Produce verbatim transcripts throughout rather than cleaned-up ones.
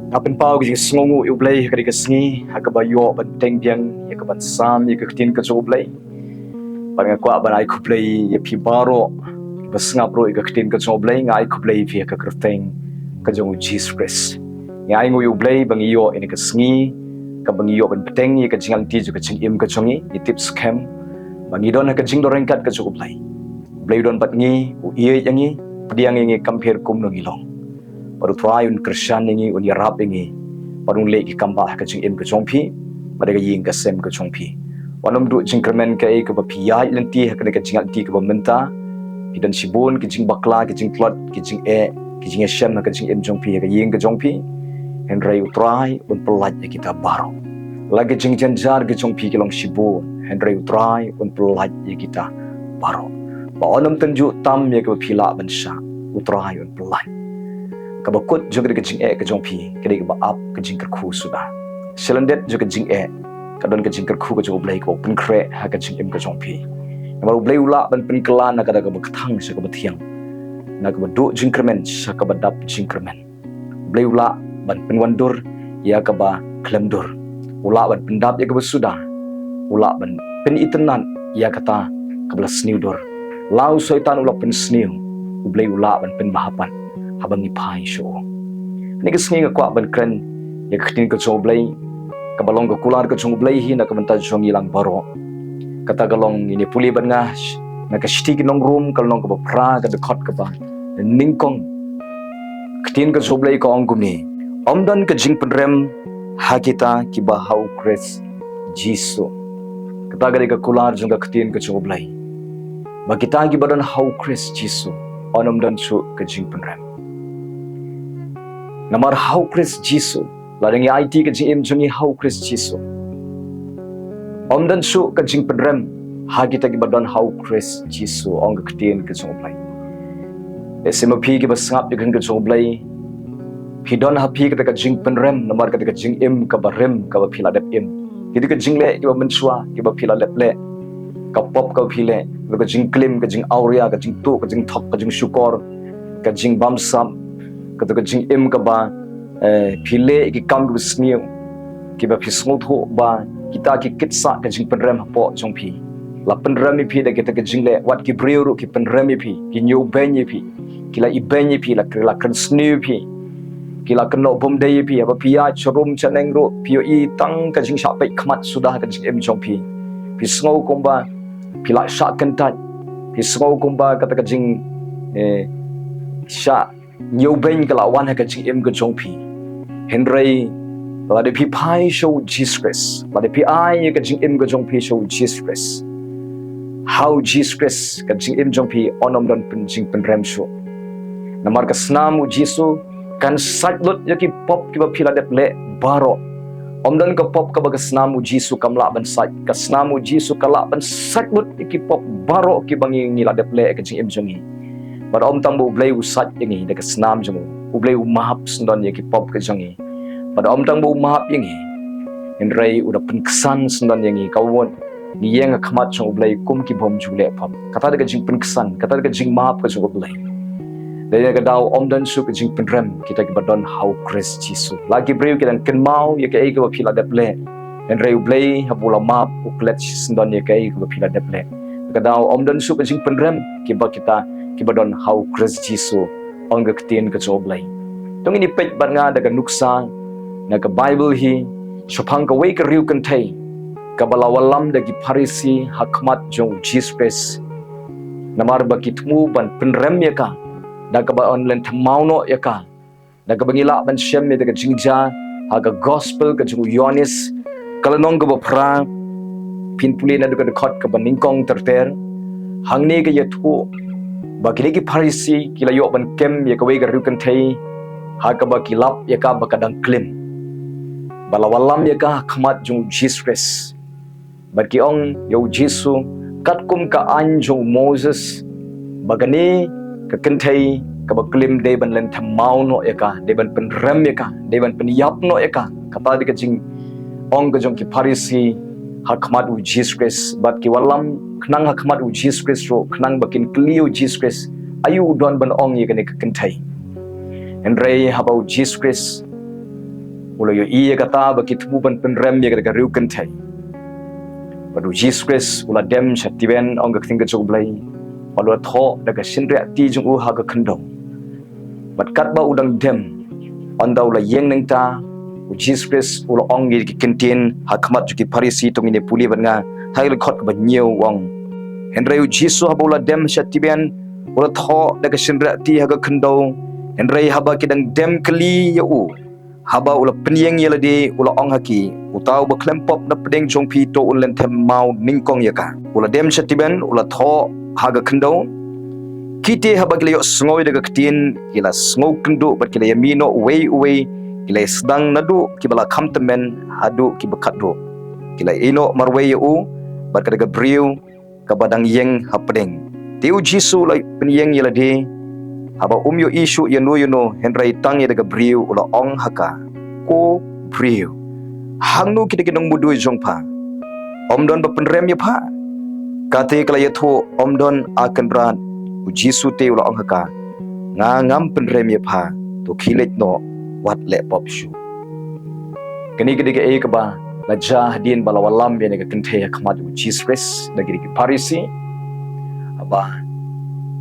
Nga pynpaw ka jingsngewnguh ïa U Blei ha kane ka sngi, ha kaba ïoh ban bteng biang ïa ka ban sam ïa ka ktien ka jong U Blei. Bad nga kwah ban ai khublei ïa phi baroh ba sngap ruh ïa ka ktien ka jong U Blei. Nga ai khublei ïa phi ha ka kyrteng ka jong U Jisu Khrist. Nga ai nguh ïa U Blei ba ngi ïoh ïa kane ka sngi kaba ngi ïoh ban bteng ïa ka jingïaid lynti jong ka jingim ka jong ngi, ngi tip skhem ba ngi don ha ka jingdon ryngkat ka jong U Blei. U Blei u don bad ngi, u ïeit ïa ngi, pdiang ïa ngi kam pher kumno ngi long. Bad U Trai un kyrshan ïa ngi, un ïarap ïa ngi, bad un leh ki kam bah ha ka jingim ka jong phi bad ha ka ïing ka sem ka jong phi. Wat nym duh jingkyrmen kaei kaba phi ïaid lynti ha kane ka jingïaid lynti kaba mynta. Phi don shibun ki jingbakla, ki jingtlot, ki jingeh, ki jingïashem ha ka jingim jong phi, ha ka ïing ka jong phi. Hynrei U Trai un pyllait ïa kita baroh. La ki jingjynjar ki jong phi ki long shibun, hynrei U Trai un pyllait ïa kita baroh. Ba wat nym tynjuh tam ïa kaba phi lah ban shah, U Trai un pyllait. Kaba kut jong ka dei ka jingeh ka jong phi, ka dei kaba ap ka jingkyrkhu suda. Sha lyndet jong ka jingeh ka don ka jingkyrkhu ka jong U Blei kaba pynkhreh ha ka jingim ka jong phi. Namar U Blei u lah ban pynkylla na ka daw kaba kthang sha kaba thiang, na kaba duh jingkyrmen sha kaba dap jingkyrmen. U Blei u lah ban pynwandur ïa kaba khlem dur. U lah ban pyndap ïa kaba suda. U lah ban pynitynnad ïa kata kaba la sniew dur. La u Soitan u la pynsniew, U Blei u lah ban pynbha pat haba ngi phai sha u. Ha kane ka sngi nga kwah ban kren ïa ka ktien ka jong U Blei, kaba long ka kular ka jong U Blei hi na ka bynta jong ngi lang baroh. Kata ka long, ngin ïa pule bad nga na ka shithi ki nong Rom, ka lynnong kaba phra, ka dkhot kaba nyngkong. Ktien ka jong U Blei ka ong kumne: Ym don ka jingpynrem ha kita kiba ha U Khrist Jisu. Kata ka dei ka kular jong ka ktien ka jong U Blei, ba kita kiba don ha U Khrist Jisu, yn ym don shuh ka jingpynrem. Namar ha U Khrist Jisu, lada ngi aiti ka jingim jong ngi ha U Khrist Jisu, ym don shuh ka jingpynrem ha kita kiba don ha U Khrist Jisu, ong ka ktien ka jong U Blei. Lehse ma phi kiba sngap ïa ka ktien ka jong U Blei, phi don ha phi kata ka jingpynrem namar kata ka jingim kaba rim kaba phi la dep im. Kita ka jingleh kiba mynshuwa kiba phi la dep leh, ka pop kaba phi leh, kata ka jingklim, ka jingawria, ka jingtuh, ka jingthok, ka jingshukor, ka jingbamsap, kata ka jingim kaba, eh, phi leh ki kam kiba sniew, kiba phi sngewthuh ba kita ki kit sah ka jingpynrem hapoh jong phi. La pynrem ïa phi da kita ki jingleh, wat ki briew ruh ki pynrem ïa phi, ki ñiewbeiñ ïa phi, ki la ibeiñ ïa phi, la, la kren sniew ïa phi, ki la kynnoh bymdei ïa phi, haba phi ïaid sha rum sha neng ruh phi ïohi tang ka jingshah peit khmat suda ha ka jingim jong phi. Phi sngew kumba phi la shah kyntait, phi sngew kumba kata ka jing, eh, shah ñiewbeiñ ka la wan ha ka jingim ka jong phi. Hynrei lada phi phai sha U Jisu Khrist, lada phi ai ïa ka jingim ka jong phi sha U Jisu Khrist, ha U Jisu Khrist ka jingim jong phi yn ym don pyn-, jingpynrem shuh. Namar ka snam U Jisu kan sait lut ïa ki pop kiba phi la dep leh baroh. Ym don ka pop kaba ka snam U Jisu kam lah ban sait. Ka snam U Jisu ka lah ban sait lut ïa ki pop baroh kiba ngi, ngi la dep leh ha ka jingim jong ngi. Bad ym tang ba U Blei u sait ïa ngi da ka snam jong u, U Blei u map syndon ïa ki pop ka jong ngi. Bad ym tang ba u map ïa ngi, hynrei u da pynksan syndon ïa ngi, ka mut ngi ïeng ha khmat jong U Blei kum ki bym ju leh pop. Kata dei ka jingpynksan, kata dei ka jingmap ka jong U Blei. Dei na ka daw ym don shuh ka jingpynrem kita kiba don ha U Khrist Jisu. La ki briew ki dang kynmaw ïa kaei kaba phi la dep leh, hynrei U Blei haba u la map, u klet shisyndon ïa kaei kaba phi la dep leh. Na ka daw ym don shuh ka jingpynrem kiba kita kiba don ha U Khrist Jisu, ong ka ktien ka jong U Blei. To ngin ïa peit bad nga da ka nuksa na ka Baibl hi shaphang kawei ka riewkynthei kaba la wallam da ki Pharisi ha khmat jong U Jisu Khrist. Namar ba ki thmu ban pynrem ïa ka da kaba yn lynthem maw noh ïa ka, da kaba ngi lah ban shem ïa ka jingjia ha ka Gospel ka jong u Ïoannis, ka lynnong kaba phra, phin pule naduh ka dkhot kaba nyngkong ter ter. Hangne ka ïathuh ba kine ki Pharisi ki la ïoh ban kem ïa kawei ka riewkynthei ha kaba ki lap ïa ka ba ka dang klim, ba la wallam ïa ka ha khmat jong U Jisu Khrist. Bad ki ong ïa U Jisu, katkum ka aiñ jong u Moses, ba kane ka kynthei kaba klim dei ban lynthem maw noh ïa ka, dei ban pynrem ïa ka, dei ban pynïap noh ïa ka. Kata dei ka jingong ka jong ki Pharisi ha khmat U Jisu Khrist. Bad ki wallam khnang ha khmat U Jisu Khrist ruh, khnang ba kin kylli U Jisu Khrist, aïu u don ban ong ïa kane ka kynthei. Hynrei haba U Jisu Khrist U la ïohi ïa kata ba ki thmu ban pynrem ïa kata ka riewkynthei. Bad u Jisu Khrist u la dem sha tiwen, ong ka ktien ka jong U Blei, bad u la thoh da ka shynriah ti jong u ha ka khyndew. Bad katba u dang dem, ynda u la ïeng nangta, u Jisu Khrist u la ong ïa ki kyntien ha khmat jong ki Pharisi, to ngin ïa pule bad nga ha ka lyngkhot kaba hynñiew, u ong: Hynrei u Jisu haba u la dem sha tiwen, u la thoh da ka shynriah ti ha ka khyndew. Hynrei haba ki dang dem kylli ïa u, haba u la pynïeng ïa lade, u la ong ha ki: Uta uba khlem pop na pdeng jong phi, to un lynthem maw nyngkong ïa ka. U la dem sha tiwen, u la thoh ha ka khyndew. Kita haba ki la ïohsngew ïa ka ktien, ki la sngewkynduh bad ki la ïamih noh uwei uwei, ki la ïasdang naduh kiba la kham tymmen haduh kiba khatduh. Ki la ïehnoh marwei ïa u bad kata ka briew kaba dang ïeng hapdeng. Te u Jisu u la pynïeng ïa lade, haba um ïohi shuh ïano ïano, hynrei tang ïa kata ka briew u la ong ha ka: Ko briew, hangno kita ki nongmudui jong pha? Ym don ba pynrem ïa pha? Kata ka la ïathuh: Ym don, A Kynrad. U Jisu te u la ong ha ka: Nga ngam pynrem ïa pha, to khie leit noh, wat leh pop shuh. Kane ka dei kaei kaba la jia hadien ba la wallam ïa kane ka kynthei ha khmat u Jisu Khrist da ki Pharisi. Haba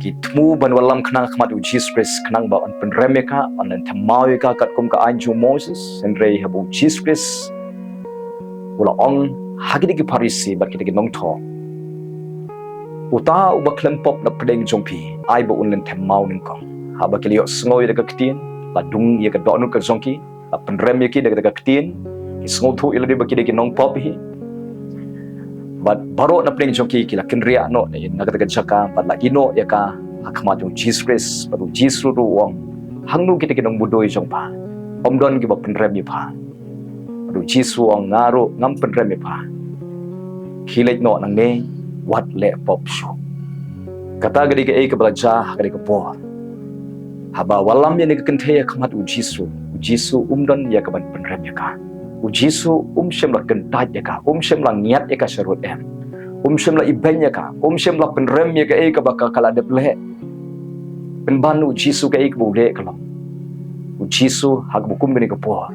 ki thmu ban wallam khnang ha khmat u Jisu Khrist khnang ba yn pynrem ïa ka, yn lynthem maw ïa ka katkum ka aiñ jong u Moses. Hynrei haba u Jisu Khrist u la ong ha ki dei ki Pharisi bad ki dei ki nongthoh: Uta uba khlem pop na pdeng jong phi, ai ba un lynthem maw nyngkong. Haba ki la ïohsngew ïa ka ktien, la dung ïa ka dohnud ka jong ki, la pynrem ïa ki da ka ktien, ki sngewthuh ïa lade ba ki dei ki nongpop hi. Bad baroh na pdeng jong ki ki la kynriah noh na kata ka jaka bad la ïehnoh ïa ka ha khmat u Jisu Khrist. Bad u Jisu ruh u ong: Hangno kita ki nongmudui jong pha? Ym don kiba pynrem ïa pha? Bad u Jisu u ong: Nga ruh ngam pynrem ïa pha. Khie leit noh nangne, wat leh pop shuh. Kata ka dei kaei kaba la jia ha kane ka por. Haba wallam ïa kane ka kynthei ha khmat u Jisu, u Jisu um don ïa kaban pynrem ïa ka. U Jisu um shym la kyntait ïa ka, um shym la ngiat ïa ka sharud, em. Um shym la ibeiñ ïa ka, um shym la pynrem ïa kaei kaba ka la dep leh. Pynban u Jisu kaei kaba u leh ka long, u Jisu ha kaba kum kane ka por,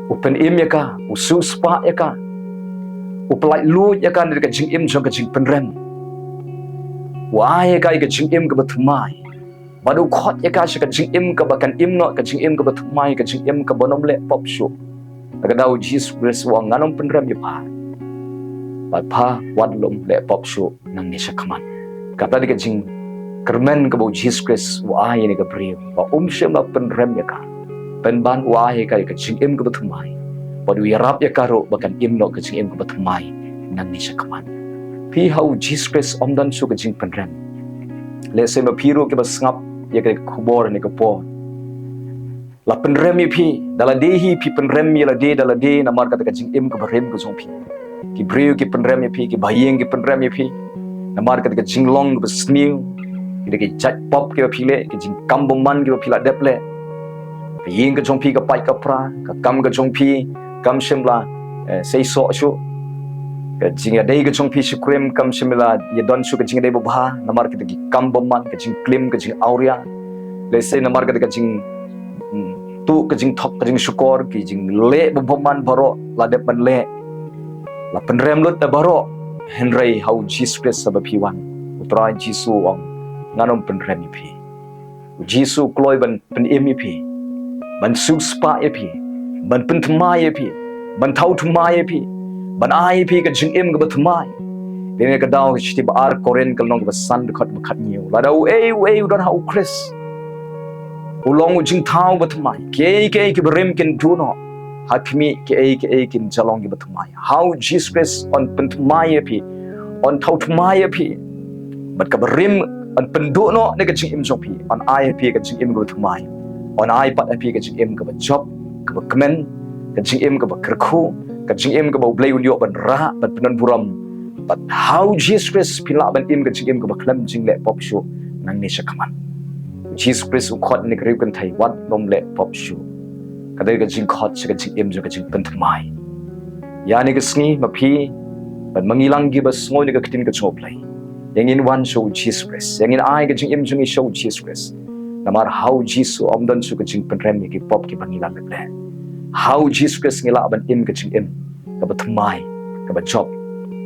u pynim ïa ka, u siewspah ïa ka, u pyllait luid ïa ka na ka jingim jong ka jingpynrem. U ai ïa ka ïa ka jingim kaba thymmai. Bad u khot ïa ka sha ka jingim kaba kan im noh, ka jingim kaba thymmai, ka jingim kaba nym leh pop shuh. Lada ka daw u Jisu Khrist u ong: Ngan nym pynrem ïa pha, bad pha wat lum leh pop shuh nangne shakhmat. Kata dei ka jingkyrmen kaba u Jisu Khrist u ai ïa kane ka briew, ba um shym la pynrem ïa ka. Pynban u ai ïa ka ïa ka jingim kaba thymmai, bad u ïarap ïa ka ruh ba kan im noh ka jingim kaba thymmai nangne shakhmat. Phi ha u Jisu Khrist ym don shuh ka jingpynrem. Lehse ma phi ruh kiba sngap ïa kane ka khubor ha kane ka por, la pynrem ïa phi, da lade hi phi pynrem ïa lade da lade namar kata ka jingim kaba rim ka jong phi. Ki briew ki pynrem ïa phi, ki bahaïing ki pynrem ïa phi namar kata ka jinglong kaba sniew, kata ka jait pop kaba phi leh, ka jingkam bymman kaba phi la dep leh. Ka ïing ka jong phi ka pait ka pra, ka kam ka jong phi kam shym la, eh, seisoh shuh. Ka jingïadei ka jong phi sha u Khrist kam shym la ïadon shuh ka jingïadei babha namar kata ki kam bymman, ka jingklim, ka jingawria. Lehse namar kata ka jing, hmm, tuh, ka jingthok, ka jingshukor, ki jingleh bymman baroh la dep ban leh. La pynrem lut da baroh. Hynrei ha u Jisu Khrist haba phi wan, u Trai Jisu u ong: Ngan nym pynrem ïa phi. U Jisu u kloi ban pynim ïa phi, ban siewspah ïa phi, ban pynthymmai ïa phi, ban thaw thymmai ïa phi, ban ai ïa phi ka jingim kaba thymmai. Dei na ka daw ka shithi ba ar Korinth ka lynnong kaba san dkhot ba khathynñiew: Lada uei uei u don ha u Khrist, u long u jingthaw ba thymmai. Kiei kiei kiba rim kin duh noh, ha khmih, kiei kiei kin ïalong kiba thymmai. Ha u Jisu Khrist yn pynthymmai ïa phi, yn thaw thymmai ïa phi. Bad kaba rim yn pynduh noh na ka jingim jong phi, yn ai ïa phi ka jingim kaba thymmai. Yn ai pat ïa phi ka jingim kaba jop, kaba kmen, ka jingim kaba kyrkhu, ka jingim kaba U Blei un ïoh ban rah, ban pyndonburom. Bad ha u Jisu Khrist phin lah ban im ka jingim kaba khlem jingleh pop shuh nangne shakhmat. U Jisu Khrist u khot ïa kane ka riewkynthei: Wat nym leh pop shuh. Kata ka jingkhot sha ka jingim jong ka jingpynthymmai. Ïa kane ka sngi ma phi bad ma ngi lang kiba sngew ïa ka ktien ka jong U Blei, ïa ngin wan sha u Jisu Khrist, ïa ngin ai ka jingim jong ngi sha u Jisu Khrist. Namar ha u Jisu ym don shuh ka jingpynrem ïa ki pop kiba ngi la leh. Ha u Jisu Khrist ngi lah ban im ka jingim kaba thymmai, kaba jop,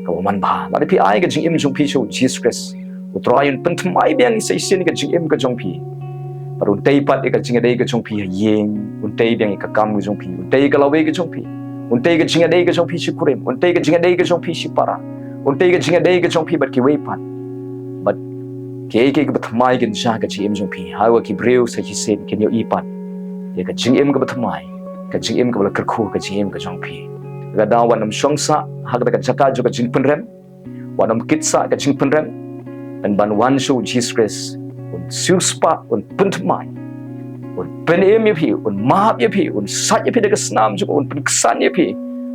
kaba manbha. Lada phi ai ka jingim jong phi sha u Jisu Khrist, u Trai un pynthymmai biang ïa sa shisien ka jingim ka jong phi. Bad un tei pat ïa ka jingïadei ka jong phi ha ïing, un tei biang ïa ka kam ka jong phi, un tei ïa ka lawei ka jong phi, un tei ïa ka jingïadei ka jong phi shi kurim, un tei ïa ka jingïadei ka jong phi shi para, un tei ïa ka jingïadei ka jong phi bad kiwei pat. Bad kiei kiei kiba thymmai kin jia ha ka jingim jong phi, ha kaba ki briew sa shisien kin ïohi pat ïa ka jingim kaba thymmai, ka jingim kaba la kyrkhu, ka jingim ka jong phi. Ka daw wat nym shong sah ha kata ka jaka jong ka jingpynrem, wat nym kit sah ka jingpynrem, pynban wan sha u Jisu Khrist, un siewspah, un pynthymmai, un pynim ïa phi, un map ïa phi, un sait ïa phi da ka snam jong u, un pynksan ïa phi.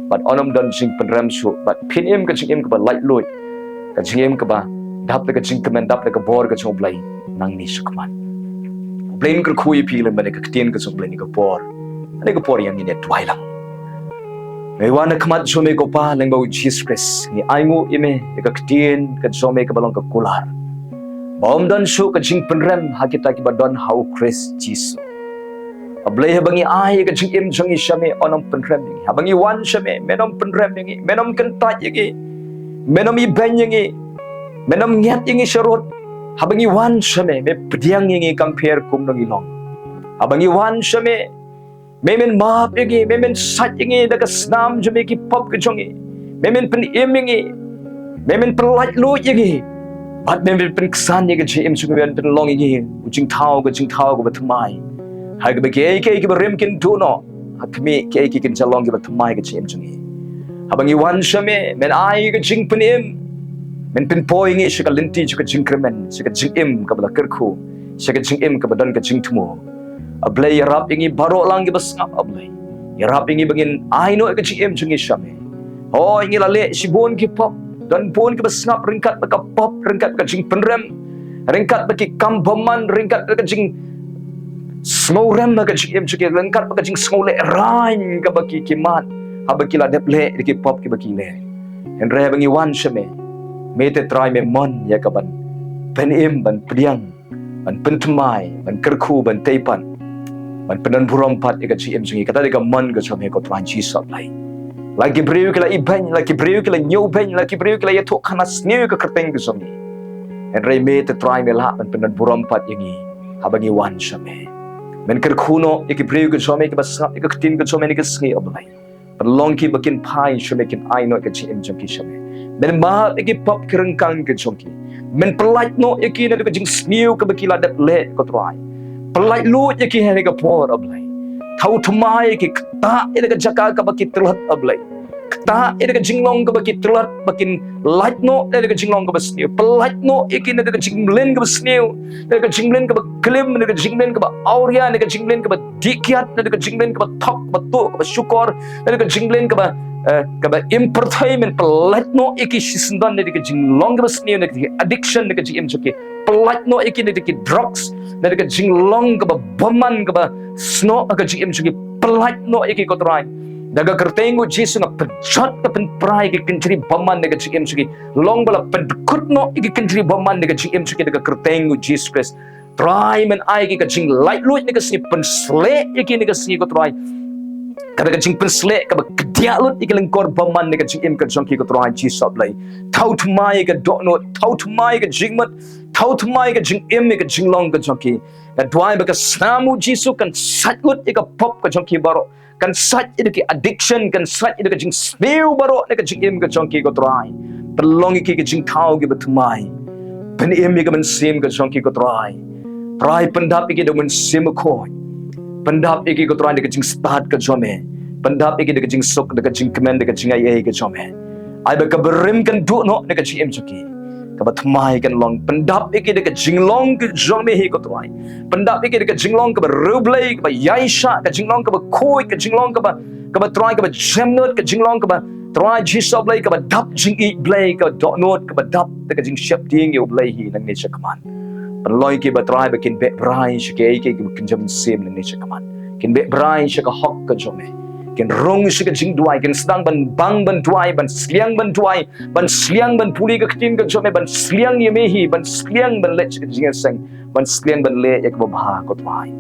Bad wat nym don jingpynrem shuh, bad phin im ka jingim kaba laitluid, ka jingim kaba dap da ka jingkmen, dap da ka bor ka jong u Blei nangne shakhmat. U Blei un kyrkhu ïa phi lem bad ïa ka ktien ka jong u Blei ha kane ka por. Ha kane ka por ïa ngin ïa duwai lang. Ngi wan ha khmat jong me ko Pa, lyngba u Jisu Khrist, ngi ainguh ïa me ïa ka ktien ka jong me kaba long ka kular, ba ym don shuh ka jingpynrem ha kita kiba don ha u Khrist Jisu. A Blei, haba ngi ai ïa ka jingim jong ngi sha me, wat nym pynrem ïa ngi. Haba ngi wan sha me, men nym pynrem ïa ngi, men nym kyntait ïa ngi, men nym ibeiñ ïa ngi, men nym ngiat ïa ngi sharud. Haba ngi wan sha me, me pdiang ïa ngi kam pher kumno ngi long. Haba ngi wan sha me, me men map ïa ngi, me men sait ïa ngi da ka snam jong me ki pop ka jong ngi, me men pynim ïa ngi, me men pyllait luid ïa ngi, bad me men pynksan ïa ka jingim jong ngi, men pynlong ïa ngi u jingthaw, ka jingthaw kaba thymmai. Ha kaba kiei kiei kiba rim kin duh noh, ha khmih, kiei kiei kin jia long kiba thymmai ha ka jingim jong ngi. Haba ngi wan sha me, men ai ka jingpynim, men pynpoi ïa ngi sha ka lynti jong ka jingkyrmen, sha ka jingim kaba la kyrkhu, sha ka jingim kaba don ka jingthmu. A Blei, ïarap ïa ngi baroh lang kiba sngap, A Blei. Ïarap ïa ngi ba ngin ai noh ïa ka jingim jong ngi sha me. Hooid, ngi la leh shibun ki pop, don bun kiba sngap ryngkat bad ka pop, ryngkat bad ka jingpynrem, ryngkat bad ki kam bymman, ryngkat bad ka jingsngewrem ha ka jingim jong ki, ryngkat bad ka jingsngewlehraiñ kaba ki, ki mad haba ki la dep leh ïa ki pop kiba ki leh. Hynrei haba ngi wan sha me, me te Trai me mon ïa ka ban pynim, ban pdiang, ban pynthymmai, ban kyrkhu, ban tei pat, ban pyndonburom pat ïa ka jingim jong ngi. Kata dei ka mon ka jong me ko Trai Jisu A Blei. La ki briew ki la ibeiñ, la ki briew ki la ñiewbeiñ, la ki briew ki la ïathuhkhana sniew ïa ka kyrteng ka jong ngi. Hynrei me te Trai me lah ban pyndonburom pat ïa ngi haba ngi wan sha me. Men kyrkhu noh ïa ki briew ka jong me kiba sngap ïa ka ktien ka jong me ha kane ka sngi A Blei. Pynlong ki ba kin phai sha me, kin ai noh ïa ka jingim jong ki sha me. Men map ïa ki pop ki ryngkang ka jong ki. Men pyllait noh ïa ki na ka jingsniew kaba ki la dep leh ko Trai. Pyllait luid ïa ki ha kane ka por A Blei. Thaw thymmai ïa ki, ktah ïa ka jaka kaba ki tlot A Blei. Ktah ïa ka jinglong kaba ki tlot, ba kin lait noh na ka jinglong kaba sniew. Pyllait noh ïa ki na ka jingmlien kaba sniew, na ka jingmlien kaba klim, na ka jingmlien kaba awria, na ka jingmlien kaba dih kiad, na ka jingmlien kaba thok, kaba tuh, kaba shukor, na ka jingmlien kaba, eh, kaba im pyrthei. Men pyllait noh ïa ki shisyndon na ka jinglong kaba sniew, na ka addiction na ka jingim jong ki. Pyllait noh ïa ki na ka drugs, na ka jinglong kaba bymman, kaba snoh ha ka jingim jong ki. Pyllait noh ïa ki ko Trai. Da ka kyrteng u Jisu nga pynjot, nga pynpra ïa ki kynjri bymman na ka jingim jong ki. Long ba la pyndkut noh ïa ki kynjri bymman na ka jingim jong ki da ka kyrteng u Jisu Khrist. Trai, men ai ïa ki ka jinglaitluid na ka sngi, pynsleh ïa ki na ka sngi ko Trai. Kata ka jingpynsleh kaba kdiah lut ïa ki lyngkor bymman na ka jingim ka jong ki ko Trai Jisu A Blei. Thaw thymmai ïa ka dohnud, thaw thymmai ïa ka jingmut, thaw thymmai ïa ka jingim, ïa ka jinglong ka jong ki. Nga duwai ba ka snam u Jisu kan sait lut ïa ka pop ka jong ki baroh. Kan sait ïa ki addiction, kan sait ïa ka jingsniew baroh na ka jingim ka jong ki ko Trai. Pynlong ïa ki ka jingthaw kiba thymmai. Pynim ïa ka mynsiem ka jong ki ko Trai. Trai, pyndap ïa ki da u Mynsiem Bakhuid. Pyndap ïa ki ko Trai da ka jingstad ka jong me. Pyndap ïa ki da ka jingsuk, da ka jingkmen, da ka jingaiei ka jong me. Ai ba kaba rim kan duh noh na ka jingim jong ki. Kaba thymmai kan long. Pyndap ïa ki da ka jinglong ka jong me hi ko Trai. Pyndap ïa ki da ka jinglong kaba riewblei, kaba ïaishah, ka jinglong kaba khuid, ka jinglong kaba, kaba Trai, kaba jemnud, ka jinglong kaba Trai Jisu Blei, kaba dap jingïeit Blei, ka dohnud kaba dap da ka jingsheptieng ïa u Blei hi nangne shakhmat. Pynlong ïa ki ba Trai ba kin beh brai sha kiei kiei kiba kynja mynsiem nangne shakhmat. Kin beh brai sha ka hok ka jong me. Kin rung sha ka jingduwai, kin sdang ban bang ban duwai, ban sliang ban duwai, ban sliang ban pule ka ktien ka jong me, ban sliang ïa me hi, ban sliang ban leh sha ka jingïaseng, ban sliang ban leh ïa kaba bha ko Trai.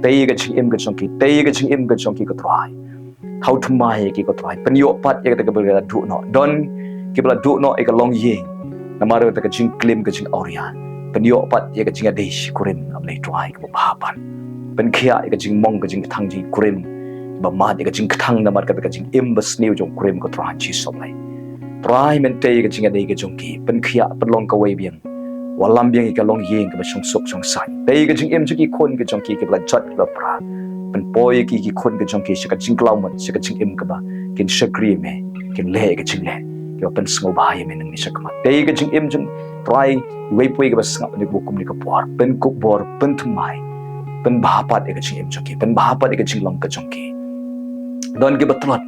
Tei ïa ka jingim ka jong ki, tei ïa ka jingim ka jong ki ko Trai. Thaw thymmai ïa ki ko Trai. Pynïoh pat ïa kata kaba la duh noh. Don kiba la duh noh ïa ka longïing namar kata ka jingklim ka jingawria. Pynïoh pat ïa ka jingïadei shi kurim A Blei Trai kaba bha pat. Pynkhiah ïa ka jingmong ka jingkthang jingkurim. Ba mad ïa ka jingkthang namar kata ka jingim ba sniew jong u kurim ko Trai Jisu A Blei. Trai men tei ïa ka jingïadei ka jong ki. Pynkhiah pynlong kawei biang. Wallam biang ïa ka longïing kaba shongsuk shongsaiñ. Tei ïa ka jingim jong ki khun ka jong ki kiba la jot kiba pra. Pynpoi ïa ki ki khun ka jong ki sha ka jingkylla mut sha ka jingim kaba kin shakri ïa me, kin leh ïa ka jingleh kiba pynsngewbha ïa me nangne shakhmat. Tei ïa ka jingim jong Trai iwei pa iwei kaba sngap ïa kaba kum ïa ka bor, pynkup bor, pynthymmai, pynbha pat ïa ka jingim jong ki, pynbha pat ïa ka jinglong ka jong ki. Don kiba tlot,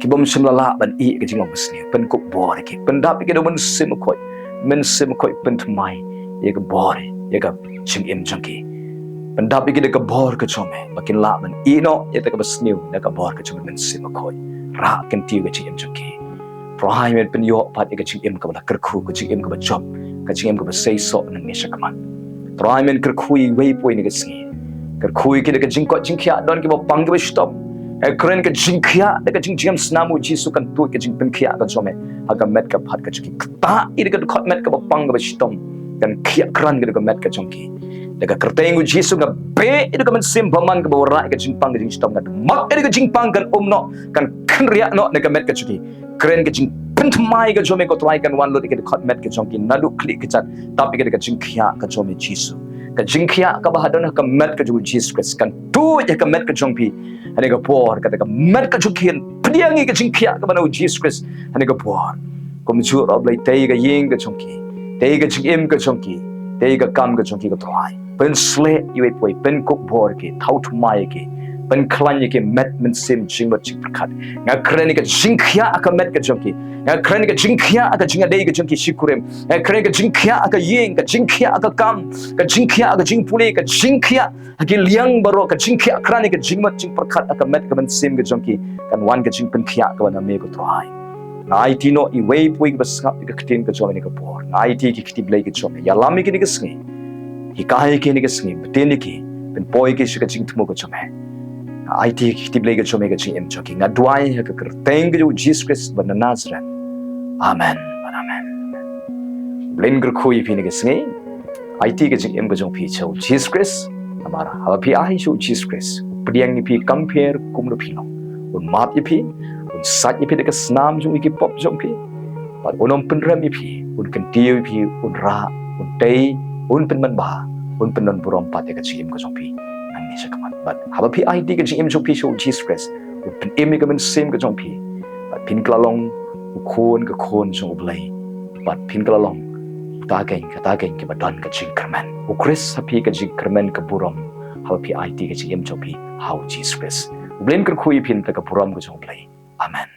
kibym shym la lah ban ïeh ïa ka jinglong ka sniew, pynkup bor ïa ki, pyndap ïa ki da u Mynsiem Bakhuid, Mynsiem Bakhuid pynthymmai ïa ka bor, ïa ka jingim jong ki. Pyndap ïa ki da ka bor ka jong me, ba kin lah ban ïeh noh ïa kata kaba sniew da ka bor ka jong me Mynsiem Bakhuid. Rah kyntiew ïa ka jingim jong ki. Trai men pynïoh pat ïa ka jingim kaba la kyrkhu, ka jingim kaba jop, ka jingim kaba seisoh nangne shakhmat. Trai men kyrkhu iwei pa iwei ïa kane ka sngi. Kyrkhu ïa ki da ka jingkoit jingkhiah, don kiba pang kiba shitom. Nga kren ka jingkhiah da ka jingjam snam u Jisu, kan tuid ka jingpynkhiah ka jong me ha ka met ka phad ka jong ki. Ktah ïa ka dkhot met kaba pang kaba shitom, kan khiah krat ïa ka met ka jong ki. Da ka kyrteng u Jisu nga beh ïa ka mynsiem bymman kaba wanrah ïa ka jingpang ka jingshitom, nga mak ïa ka jingpang kan um noh, kan kynriah noh na ka met ka jong ki. Kren ka jingpynthymmai ka jong me ko Trai, kan wan lut ïa ka dkhot met ka jong ki naduh khlieh kjat, tap ïa ka da ka jingkhiah ka jong me Jisu. Ka jingkhiah kaba ha don ha ka met ka jong u Jisu Khrist kan tuid ïa ka met ka jong phi ha kane ka por, kata ka met ka jong ki kan pdiang ïa ka jingkhiah kaba na u Jisu Khrist ha kane ka por. Kumjuh ruh Blei, tei ïa ka ïing ka jong ki, tei ïa ka jingim ka jong ki, tei ïa ka kam ka jong ki ko Trai. Pynshlei iwei pa iwei, pynkup bor ïa ki, thaw thymmai ïa ki, pynkhlaiñ ïa ki met mynsiem jingmut jingpyrkhat. Nga kren ïa ka jingkhiah ha ka met ka jong ki. Nga kren ïa ka jingkhiah ha ka jingïadei ka jong ki shi kurim. Nga kren ïa ka jingkhiah ha ka ïing, ka jingkhiah ha ka kam, ka jingkhiah ha ka jingpule, ka jingkhiah ha ki liang baroh, ka jingkhiah krat ïa ka jingmut jingpyrkhat ha ka met ka mynsiem ka jong ki. Kan wan ka jingpynkhiah kaba na me ko Trai. Nga aiti noh iwei pa iwei ba sngap ïa ka ktien ka jong me ha kane ka por. Nga aiti ïa ki kti Blei ka jong me. Ïalam ïa ki ha kane ka sngi. Hikai ïa ki ha kane ka sngi. Btin ïa ki. Pynpoi ïa ki sha ka jingthmu ka jong me. Nga aiti ïa ki kti Blei ka jong me ha ka jingim jong ki. Nga duwai ha ka kyrteng ka jong u Jisu Khrist ba na Nasareth. Amen. Amen. Blei un kyrkhu ïa phi ha kane ka sngi. Aiti ka jingim ka jong phi sha u Jisu Khrist. Namar haba phi ai sha u Jisu Khrist, u pdiang ïa phi kam pher kumno phi long. Un map ïa phi, un sait ïa phi da ka snam jong ïa ki pop jong phi. Bad un ym pynrem ïa phi, un kyntiew ïa phi, un rah, un tei, un pynmanbha, un pyndonburom pat ïa ka jingim ka jong phi nangne shakhmat. Bad haba phi aiti ka jingim jong phi sha u Jisu Khrist, un pynim ïa ka mynsiem ka jong phi. Bad phin kylla long u khun ka khun jong u Blei. Bad phin kylla long uta keiñ kata keiñ kiba don ka jingkyrmen. U Khrist ha phi ka jingkyrmen ka burom haba phi aiti ka jingim jong phi ha u Jisu Khrist. U Blei un kyrkhu ïa phi na ka burom ka jong u Blei. Amen.